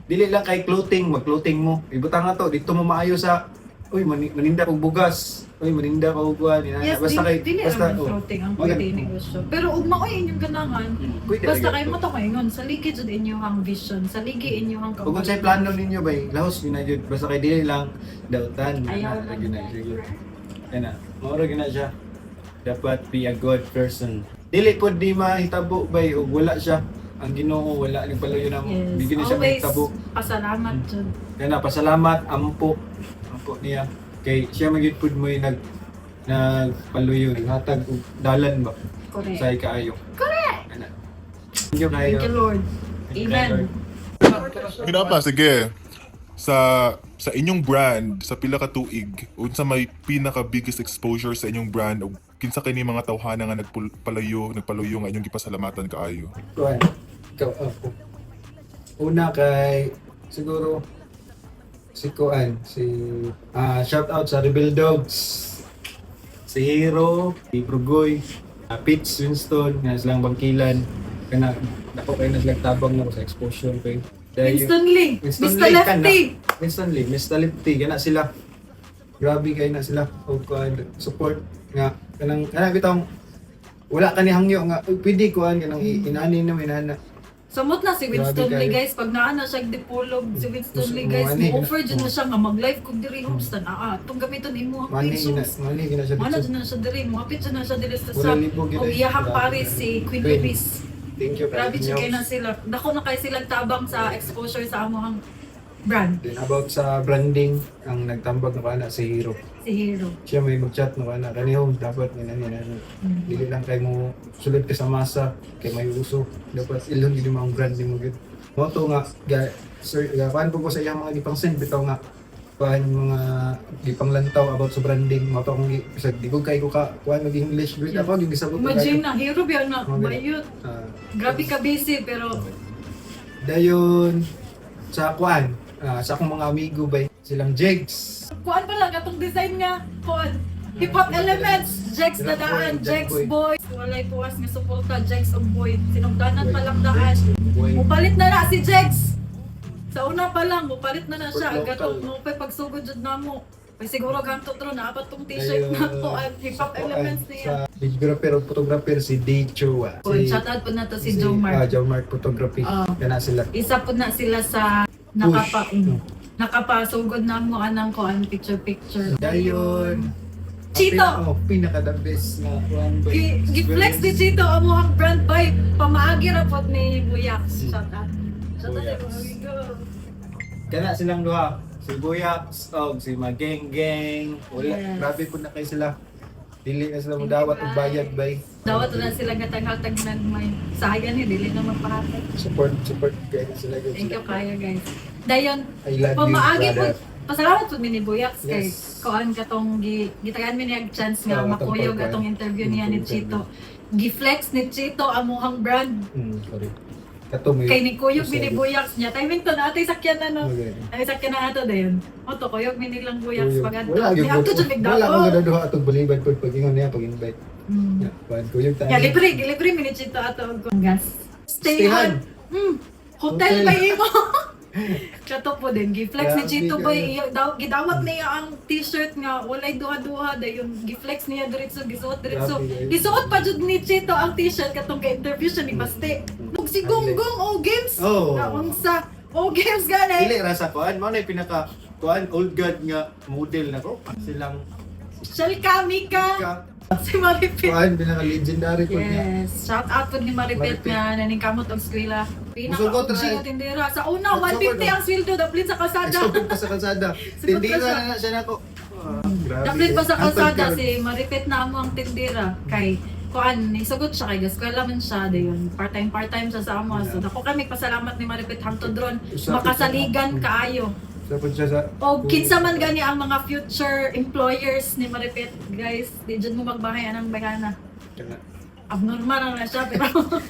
dili lang kay clothing, magclothing mo. Ibutang nga to dito mo maayo sa uy maninda kog bugas, uy maninda kog kuan, inani. Yes, basta kay dili basta raman oh, floating ang Magan- pwede negosyo. Pero ug maoy inyong ganahan, pwede basta ra kay gyud mo to. to kaingon, sa ligi jud inyong vision, sa ligi inyong Ug unsay plano ninyo bay, lahos gyud na gyud basta kay dili lang dautan. Ayaw Ana, lang. gyud na siya gyud. Kana, mao ra gyud na siya. Dapat be a good person. Dili pod di mahitabo bay ug wala siya ang Ginoo, wala nagpalayo na mo. Yes, Di gyud na siya always mahitabo. pasalamat jud. Kana, pasalamat, ampo. Ampo niya. Kay siya magyud pud mo'y nagpaluyo, naghatag og dalan ba Correct. sa kaayo. Correct. Kana. Thank you kayo. Thank you, Lord. Thank you, Amen. Lord. Gina pa, sige. Sa inyong brand, sa pila ka tuig, unsa may pinaka biggest exposure sa inyong brand ug kinsa kini mga tawhana nga nagpalayo, nagpaluyo nga inyong gipasalamatan kaayo? Kuan. Ikaw ako. Una kay siguro si Kuan, si shout out sa Rebel Dogs. Si Hero, si Brugoy, Pitch Winston, nga silang bangkilan. Kana dako kayo na silang tabang nako sa exposure kay. Winston Lee, Winston Mr. Lee, kana. Lefty. Winston Lee, Mr. Lefty, kana sila. Grabe kayo na sila og kuan support nga kanang kanang bitong wala kani hangyo nga uy, pwede kuan kanang inani no inana. Samot na si Winston Grabe Lee kayo. guys, pag naa na siya dipulog si Winston Gusto Lee mo, guys, ani, mo offer jud na siya nga mag-live kog diri homes tan atong gamiton imo ang Mani page gina, homes. mani gina siya Mana dito. jud na siya diri, mo apit jud na siya diri sa Wala sa libog gid og eh. iyahang Grabe. Paris si Queen Queen. Louise. Thank you Grabe kaayo jud kay na sila. Dako na kay silang tabang sa exposure sa amohang brand, Then about sa branding, ang nagtambag na kana si Hero. si Hero. Siya may mag-chat na kana kani home dapat ni nani nani. Dili lang kay mo sulod ka sa masa kay may uso. Dapat ilon gid mo ang brand nimo gid. Mo to nga ga, sir ga kuan po ko sa iyang mga gipang-send bitaw nga kuan mga gipanglantaw about sa branding mo to akong bisag di ko kay ko ka kuan mag English gid ako gyud gisabot ko Imagine na Hero biya na Mga ganun. bayot. Ah, Grabe ka busy pero dayon sa kuan sa akong mga amigo bay silang Jegs. Kuan pa lang atong design nga kuan Hip Hop Elements, Jex na daan, Jack Jex Boy. Boy. Walay puwas nga suporta, Jex og Boy. Sinugdanan pa lang daan. Boy. Mupalit na na si Jex. Sa una pa lang, mupalit na na siya. Support Agatong local. mo pa pagsugod jud namo. Pag siguro ganto tro na apat tong t-shirt na Dayon, ko at hip hop sa kuan, elements niya. sa videographer o photographer si D. Chua. Oh, shout out po na to si Jomar. Ah, Jomar Photography. Oh. Kana sila. Isa po na sila sa nakapa Push. nakapasugod na mo anang ko ang picture picture. Dayon. Chito! Oh, pinaka the best na one by Gi-flex ni Chito amo ang brand by pamaagi ra pod ni Buyak. Shout out. Shout out. Buyak. Amigo. Kana silang duha. Si Buyax og si Mageng Gang. Wala, Yes. grabe po na kay sila. Dili na sila mudawat og bayad bay. Dawat na sila nga taghatag nagmay. Sayang ni dili na magpahatag. Support, support kay na sila guys. Thank you kayo guys. Dayon I love you, pamaagi po brother. pasalamat po mi ni Buyax kay kuan katong gitagaan mi niya og chance nga Oo, atong makuyog pagkuan. atong interview niya ni Interview. Chito. Gi-flex ni Chito amuhang brand Sorry. Kato mo kay ni kuyog mi ni Buyax niya. Timing to na atay sakyan na no. Okay. Ay sakyan na ato dayon. Oto kuyog mi nilang Buyax pag adto. Wala Ni gyud. adto jud Wala ko migdako. gadaduha atong balibad pud pag ingon niya pag invite. Ya, kuan kuyog tayo. Ya libre, libre mi ni Chito ato og gas. Stay Stay han. Hotel Hotel. pa imo. Kato po din, gi-flex ni Grabe Chito kayo. boy, iya, daw, gidawat niya ang t-shirt nga walay duha-duha dayon gi-flex niya diretso, gisuot diretso. Grabe kayo. Gisuot pa jud ni Chito ang t-shirt katong ka-interview siya ni Baste. Ug si Gonggong o games. Oh. Naunsa o games gani. Dili ra sa kuan, mao na yung pinaka kuan old god nga model nako. Silang Shall kami ka Ka, si Maripit. kuan pinaka legendary pud niya. Yes, shout out po ni Maripit Maripit. nga naningkamot og eskwela. Pinaka Musugot OG ra eh. nga tindera. Sa una, Nagsugod, 150 oh. ang sweldo, daplin sa kalsada. Nagsugod pa sa kalsada. Sugod pa Tindira siya. na na siya nako. Ah, grabe. Daplin pa sa Antod kalsada karon. si Maripit na amo ang tindera kay kuan isugot siya kay eskwela man siya dayon part-time part-time siya sa amo so dako kami pasalamat ni Maripit hangtod ron Usapin makasaligan siya. kaayo Sa pud siya sa o kinsa man gani ang mga future employers ni Maripit guys di jud mo magbahay anang bayana Kana. Abnormal lang na siya pero Pero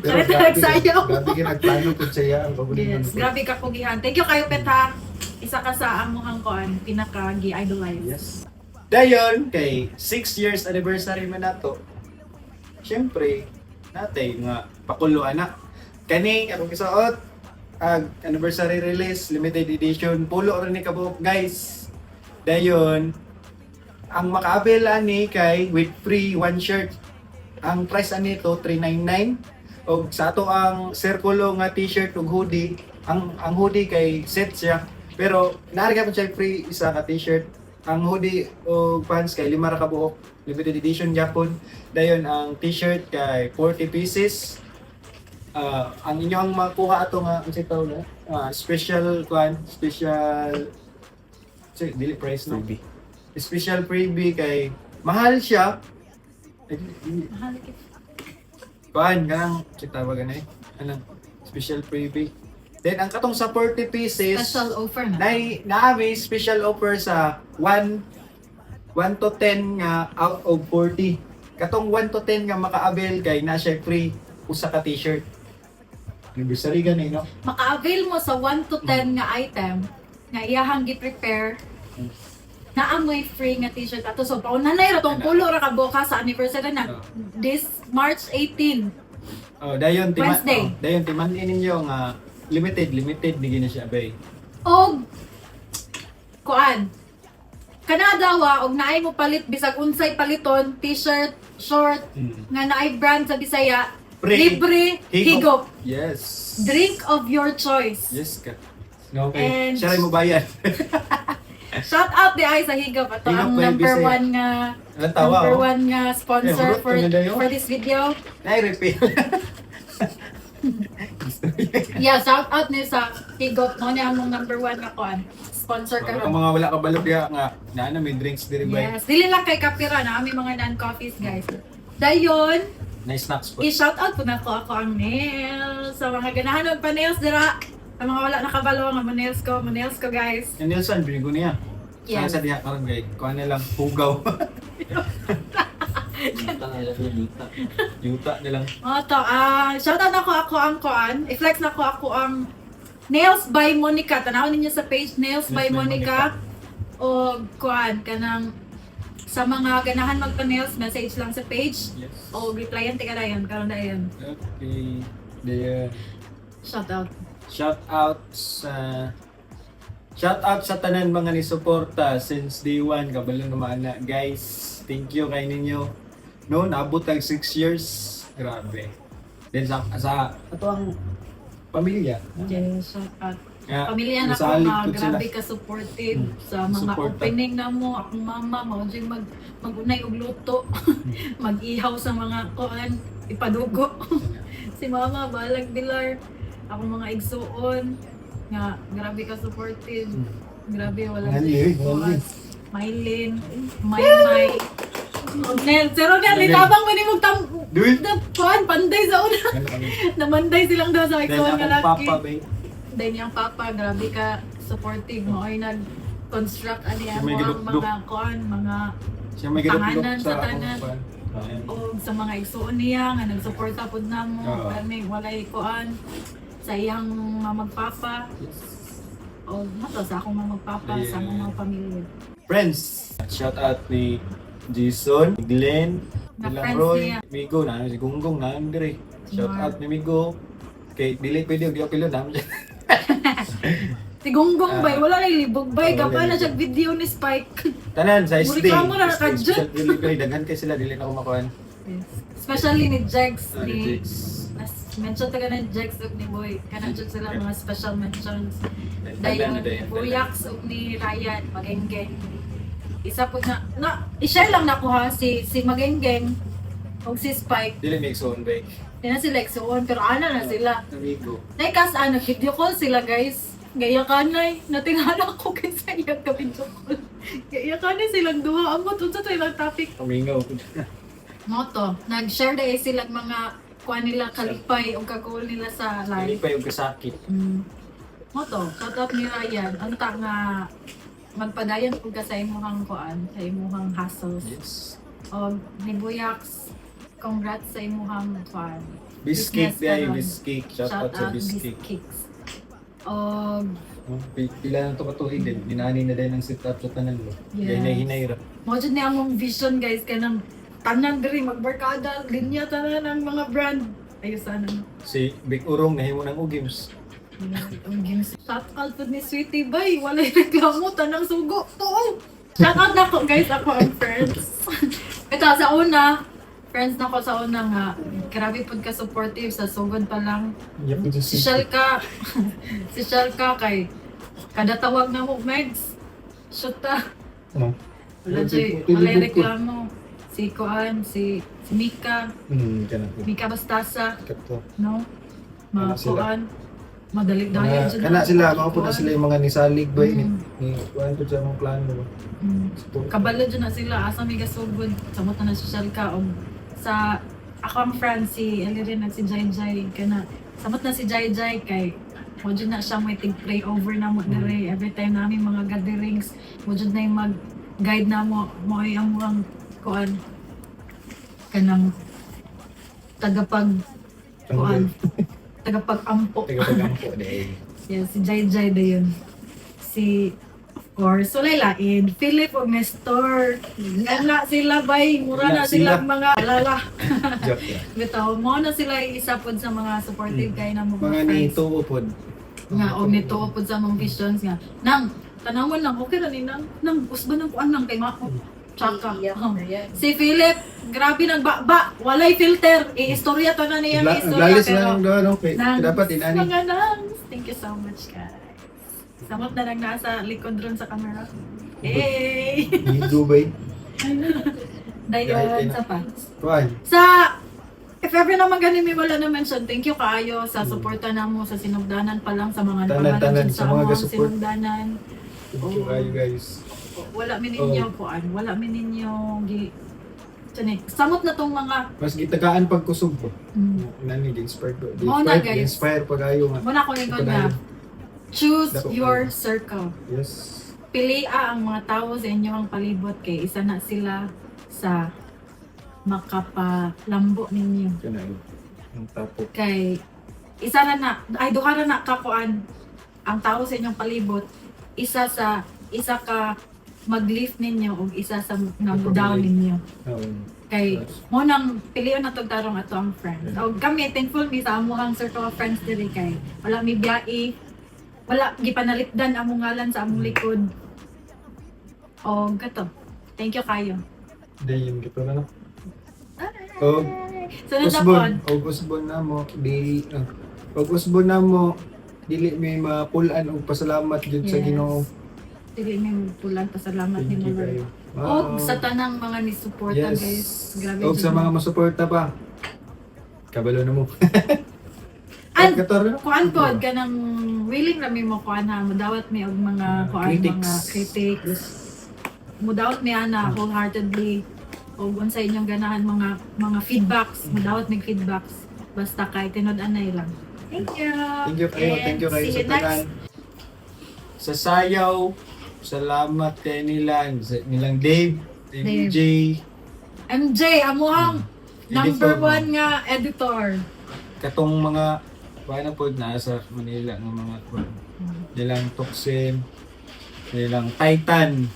pero grabe, nagsayaw. grabe ka nagplano pud siya ang kaugalingon. Yes, grabe ka kugihan. Thank you kayo Pet ha. Isa ka sa amuhang kuan pinaka gi-idolize. Yes. Dayon kay 6 years anniversary man nato. Syempre, natay nga pakulo ana. Kani akong gisuot ag anniversary release limited edition pulo ra ni kabuok guys. Dayon ang makaabel ani kay with free one shirt. Ang price ani to 399 og sa ato ang circulo nga t-shirt ug hoodie, ang hoodie kay set siya. Pero naari ka siya free isa ka t-shirt. Ang hoodie o pants kay lima ra ka buok, limited edition gyapon. Dayon ang t-shirt kay 40 pieces. Ah, ang inyong makuha ato nga unsay tawag na? Ah, special kwan, special sorry, dili price no. Freebie. Special freebie kay mahal siya. Ay, dili. Mahal kita. Kuan kanang si tawag ani? Anong special freebie. Then ang katong sa 40 pieces Special offer na. nay naami special offer sa 1 to 10 nga out of 40. Katong 1 to 10 nga maka-avail kay na siya free usa ka t-shirt. Anniversary gani no. Maka-avail mo sa 1 to 10 nga item nga iyahang gi-prepare na amoy free nga t-shirt ato. So pauna na ra tong pulo ra ka buka sa anniversary na this March 18. Oh, dayon tima Wednesday. oh, dayon timan-in ninyo nga limited limited ni gina siya bay. Og kuan kana daw og naay mo palit bisag unsay paliton t-shirt, short nga naay brand sa Bisaya, Free. libre higop. Yes. Drink of your choice. Yes ka. Okay. And- Siya rin mo bayad. Shout out di ay sa Higop ato Higop ang pa yung number Bisaya. one nga Alang tawa number oh. one nga sponsor Eh, hurot kami dayo. for this video. Nay refill. Yeah, shout out ni sa Higop mo ni among number one nga kuan sponsor Ang karon. mga wala ka balog diha nga naa na may drinks diri bay. Yes, dili lang kay kapira na aming mga non-coffees guys. Dayon, Nice snacks po. I-shout out po na ko ako ang nails. Sa mga ganahan og pa-nails dira. Sa mga wala nakabalo nga mo nails ko, mo nails ko guys. Yung Nelson, binigo niya. Yes. Sa diha karon gay, kuha na lang hugaw. Yuta na lang yung yuta. Yuta na lang. O to, shout out na ko ako ang kuan. I-flex na ko ako ang Nails by Monica. Tanawon ninyo sa page Nails by Nails by Monica. O kuan kanang sa mga ganahan magpa-nails, message lang sa page. Yes. O replyan tika dayon karon dayon. Okay. There. Shout out. Shout out sa Shout out sa tanan mga ni suporta since day one, kabalo naman na. Guys, thank you kay ninyo. No, naabot tag 6 years. Grabe. Then sa ato ang pamilya. Yes, shout out. Nga, Pamilya na ko nasalig nga, pud sila. grabe ka supportive sa mga Suporta. opening na mo, akong mama, mao jud magunay og luto, mag-ihaw sa mga kuan, ipadugo. Si mama balag bilar, akong mga igsuon nga grabe ka supportive. Grabe, wala Ngali, siya eh, kuan. ngali. Mylene, Maymay. Nel, pero Nel, itabang mo ni mong tam Dude. na kuan panday sa una. Namanday silang daw sa Then igsuon nga akong laki. papa, babe. Then yung papa, grabe ka supportive mo ay nag-construct ani Siya mo may ang gidukduk. mga kuan, mga Siya may gidukduk Panganan sa sa akong tanan. kuan. Ayan. o sa mga igsuon niya nga nagsuporta pud namo Oo. kani walay kuan sa iyang mamagpapa o mato sa akong mamagpapa sa Yeah. mga pamilya. Friends, shout out ni Jason, Glenn, Na Nilang friends Roy, niya. Migo, na si Gunggong na dire. Shout Mar. out ni Migo. Kay dili pwede og di apilo na. Si Gonggong Ah. bay, wala na libog bay, Wala kapa na libog. siya video ni Spike. Tanan sa SD. Murikamo na SD, nakadjud. special dili kay daghan kay sila dili na ko makuan. Yes. Especially ni Jex, Ah, ni ni Jex. As mention taga ng Jex ug ni Boy, kana jud sila mga special mentions. Tanan Dayon, na dayon. Buyax ug ni Ryan, Magenggeng. Isa po na, na i-share lang nako ha, si si Magenggeng ug si Spike. Dili may igsuon ba? Di na sila igsuon, pero ana na sila. Migo. Nay kas ano, video call sila, guys. Gaya kanay, natingala ko kinsa iyang ka video call. Gaya kanay silang duha, amot unsa to ilang topic. Kamingaw. Moto, nag-share dahil silang mga kuan nila kalipay ug kagoal nila sa Dili life. pa yung kasakit. Moto, shout out ni Ryan. Unta nga magpadayon pud ka sa imuhang kuan, sa imuhang hustles. Yes. Og ni Buyax, congrats sa imuhang kuan. Biscake Business day, karon. biscake. Shout out sa biscake. Biscakes. Og Pila na to katuig din. Dinani na din ang sit up sa tanan mo. Yes. Hinay-hinay ra. mo jud ni among vision, guys, kanang tanan diri magbarkada, linya tanan ang mga brand. Ayo sana no. Si Big Urong nahimo ng Ugims. Ang games. Shout out po ni Sweetie Bay. Walay reklamo, tanang sugo. Tuo! Shout out na ko, guys, ako ang friends. Ito, sa una, friends na ko sa una nga, grabe po ka supportive sa sugod pa lang. Si Shelka, si Shelka kay, kada tawag na mo, Megs, shoot ta. Ano? Wala jay, walay reklamo. Si Kuan, si Mika, Kana. Mika Bastasa, Kato. no? Mga Kana sila. Kuan, madali-dali Mga, dyan kana na- sila, mao po na sila yung mga nisalig ba ni ni kuan po sa mga plano ba. Support. Kabalo dyan na sila asa may gasugod samot na social ka og sa akong friend si Elirin at si Jai Jai kana samot na si Jai Jai kay mo jud na siya may tig pray over na mo dere every time namin mga gatherings mo jud na yung mag guide na mo mo ay ang muang kuan kanang tagapag kuan tagapag-ampo. Tagapag-ampo day. Yes, si Jai Jai da yun. Si, of course, walay lain. Philip o Nestor. Wala sila bay. Mura Wala na sila sila. mga lala. Joke yeah. Bitaw, mo na sila isa pod sa mga supportive kay na mga Mga friends. ni tuo pod. Nga, o nito pod sa mga visions nga. Nang, tanawon lang, okay ra ni nang, nang, usba nang kuan nang kay mako. Tsaka. Iiyak Oh. na yan. Si Philip, grabe nagbaba, walay filter. I-istorya to na niya, istorya. Lalis pero- lang ang doon, okay. Nangs. Dapat inani. Mga nangs. Thank you so much, guys. Samot na lang nasa likod ron sa camera. Hey! Ni Dubai. Dayon sa pa. Kuan. Sa, if ever naman ganin may wala na mention, thank you kaayo sa suporta namo sa sinugdanan pa lang sa mga Tanan, napangalan tanan, dyan sa mga among gasupport. sinugdanan. Thank you kayo guys. Wala mi ninyo kuan, wala mi ninyo gi Tani, samot na tong mga Mas gitagaan pagkusog ko. Nani inspired ko. Mao na, Inspired, guys. inspire pa kayo nga. Muna ko ingon nga choose Dako your circle. Yes. Pilia ang mga tao sa inyong palibot kay isa na sila sa makapalambo ninyo. Kana ang tapo. Kay isa na na ay duha na na kakuan ang tao sa inyong palibot, isa sa isa ka mag-lift ninyo ug isa sa nag-down ninyo. Kay mo nang pilion na tog tarong ato ang friends. Og kami thankful mi sa amuhang circle of friends diri kay wala mi biyae. Wala gipanalipdan among ngalan sa among likod. O kato. Thank you kayo. Dayon gito na, no. Og Sunod na usbon, pod. og usbon na mo di og usbon na mo dili may mapulan og pasalamat jud sa Ginoo. Dili may pulan, pasalamat Thank ni you Lord. kayo. Og sa tanang mga ni suporta, guys. Grabe Og sa jud. mga masuporta pa. Kabalo na mo. And Kataro na. kuan pod kanang willing ra mi mo kuan ha, mudawat mi og mga kuan, critics. Mga critics. Mudawat mi ana wholeheartedly og unsa inyong ganahan mga feedbacks, mudawat mig feedbacks basta kay tinud-anay lang. Thank you. Thank you kayo, And thank you kayo see sa you next tanan. Sa Sayaw, salamat kay nilang, sa nilang Dave, Dave. MJ, MJ, amuhang number Editor mo. one nga editor. Katong mga paano po na sa Manila ng mga kuwan. Nilang Toxin, nilang Titan,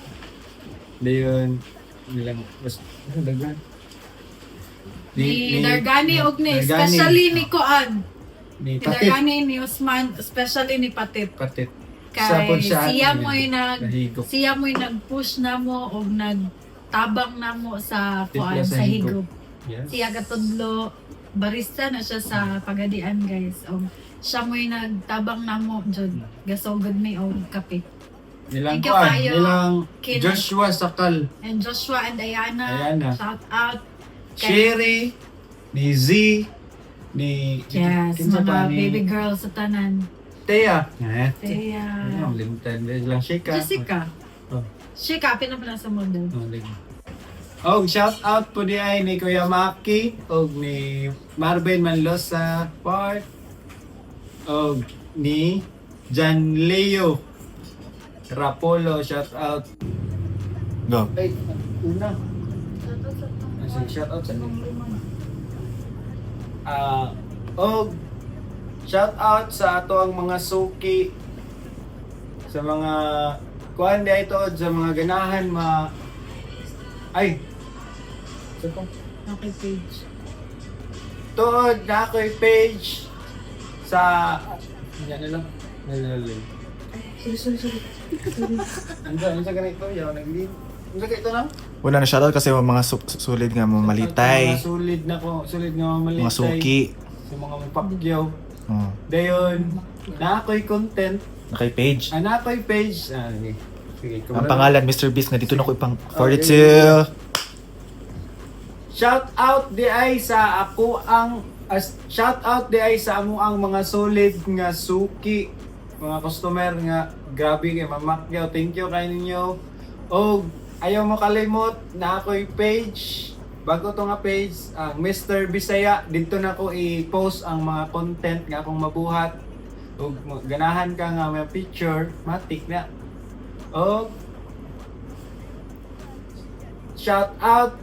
dayon nilang mas ano daghan. Ni Dargani og ni, Dargani. especially ni Kuan. Ni Ni Patit. Dargani, ni Usman, especially ni Patit. Patit. Sa Kay pod siya, siya ano, mo'y nag nahigop. siya mo'y nag-push namo og nagtabang namo sa kuan Timpla sa sa higop. higop. Yes. Siya gatudlo, barista na siya sa Pagadian, guys. Og siya mo'y nagtabang namo jud. Gasugod mi og kape. Nilang Thank you kuan, kayo. nilang Kin- Joshua Sakal, And Joshua and Ayana, Ayana. Shout out. Kay- Sherry, ni Z, ni Yes, kinsa mga pa ni baby girl sa tanan. Thea. Eh. Thea. Ano, limutan lang Shika. Jessica. Oh. Shika, pinapala sa model. Oh, lagi. Og shout out po di ay ni Kuya Maki og ni Marvin Manlosa Park og ni Jan Leo Rapolo, shout out. Go. Ay, una. Ah, sige, shout out sa og shout out sa ato ang mga suki, sa mga kuan di ito, sa mga ganahan ma ay sa to. Okay, page. Tuod na ako'y page sa yan na lang. Nalalay. Sorry, sorry, sorry. Ano ano sa ganito? Yaw nagli. Ano sa ganito lang? Wala na shoutout kasi mga sulit nga mga malitay, Mga sulit na ko, sulit nga mga malitay. mga suki. Sa mga mapakyaw. Oh, Dayon, na ako'y content. nakay page. Ah, na ako'y page. Ah, sige. Sige, Ang pangalan Mr. Beast nga dito na ko ipang 42. Shout out di ay sa ako ang as, shout out di ay sa amo ang mga solid nga suki, mga customer nga grabe kay mamakyaw. Thank you kay ninyo. Og ayaw mo kalimot na ako'y page, bago to nga page, ang Mr. Bisaya. Dito na ko i-post ang mga content nga akong mabuhat. Og ganahan ka nga may picture, matik na. Og shout out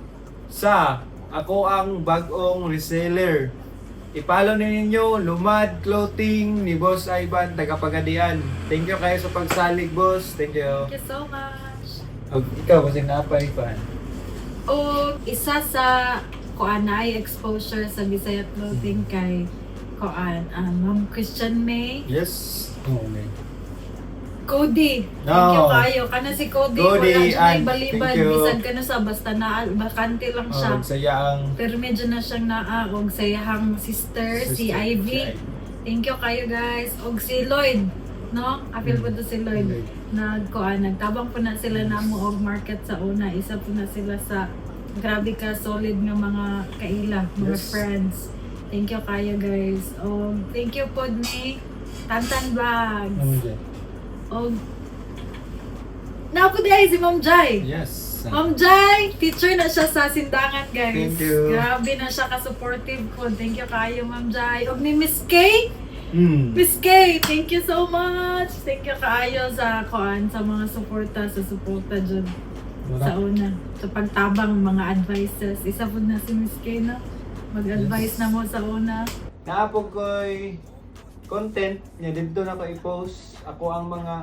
sa ako ang bagong reseller. I-follow na ninyo Lumad Clothing ni Boss Ivan taga Pagadian. Thank you kayo sa pagsalig, boss. Thank you. Thank you so much. Og ikaw kasi napay pa. O isa sa kuan na ay exposure sa Bisaya Clothing kay kuan Ma'am Christian May. Yes. Okay. Cody. Thank you No. kayo. Kana si Cody, Cody, wala siya and balibad thank you. bisan kana sa basta na bakante lang siya. Oh, saya ang Pero medyo na siyang naa og sa iyahang sister, si sister, Ivy. si Thank you kayo, guys. Og si Lloyd, no? Apil po to si Lloyd. Lloyd. Nagkuan, nagtabang po na sila namo og market sa una. Isa po na sila sa grabe ka solid nga mga kaila, mga friends. Thank you kayo, guys. Og thank you po ni Tantan Vlogs. Ano dyan? Og Napo dahil si Ma'am Jai. Yes. Ma'am Jai, teacher na siya sa Sindangan, guys. Thank you. Grabe na siya ka-supportive ko. Thank you kayo, Ma'am Jai. Og ni Miss Kay, Miss Kay, thank you so much. Thank you kaayo sa kuan, sa mga suporta, sa suporta dyan sa una. Sa pagtabang mga advices. Isa po na si Miss Kay, no? Mag-advise na mo sa una. Naapog ko'y content nga dito na ko i-post ako ang mga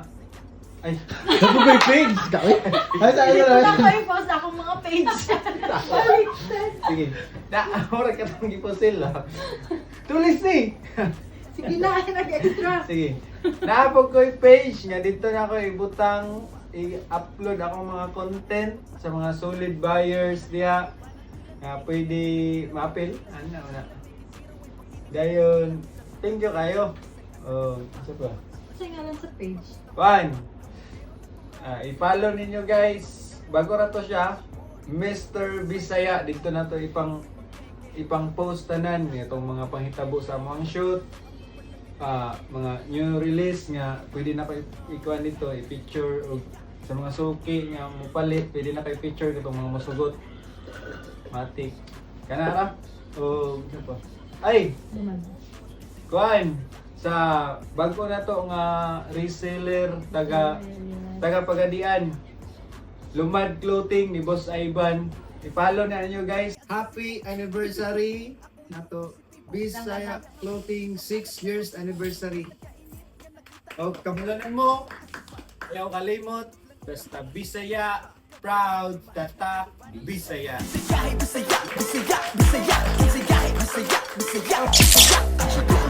ay Napugoy page! Ay, ay, ay, Wala ay. ko i-post akong mga page. Sige. Na, ora ka tong gipost sila. Tulis ni. Sige na, nag-extra. Sige. Naa pod ko'y page nga dito na ako ibutang i-upload akong mga content sa mga solid buyers diha nga pwede ma-appeal. Ano na. Dayon, thank you kayo. Oh, isa pa. Sa ngalan sa page? One. Ah, i-follow ninyo, guys. Bago ra to siya, Mr. Bisaya, dito na to ipang ipang post tanan itong mga panghitabo sa among shoot. Ah, mga new release nga pwede na kay ikuan dito, i-picture og sa mga suki nga mopalit, pwede na kay picture itong mga mosugot. Matik. Kana ra? O ano pa? Ay, Duman. kuan sa bago na to nga reseller taga taga Pagadian. Lumad Clothing ni Boss Ivan. I-follow na ninyo, guys. Happy anniversary nato Bisaya Clothing 6 years anniversary. O kamulanan mo. Ayaw kalimot. Basta Bisaya, proud, tata, Bisaya. Bisaya, Bisaya, Bisaya, Bisaya, Bisaya, Bisaya, Bisaya, Bisaya.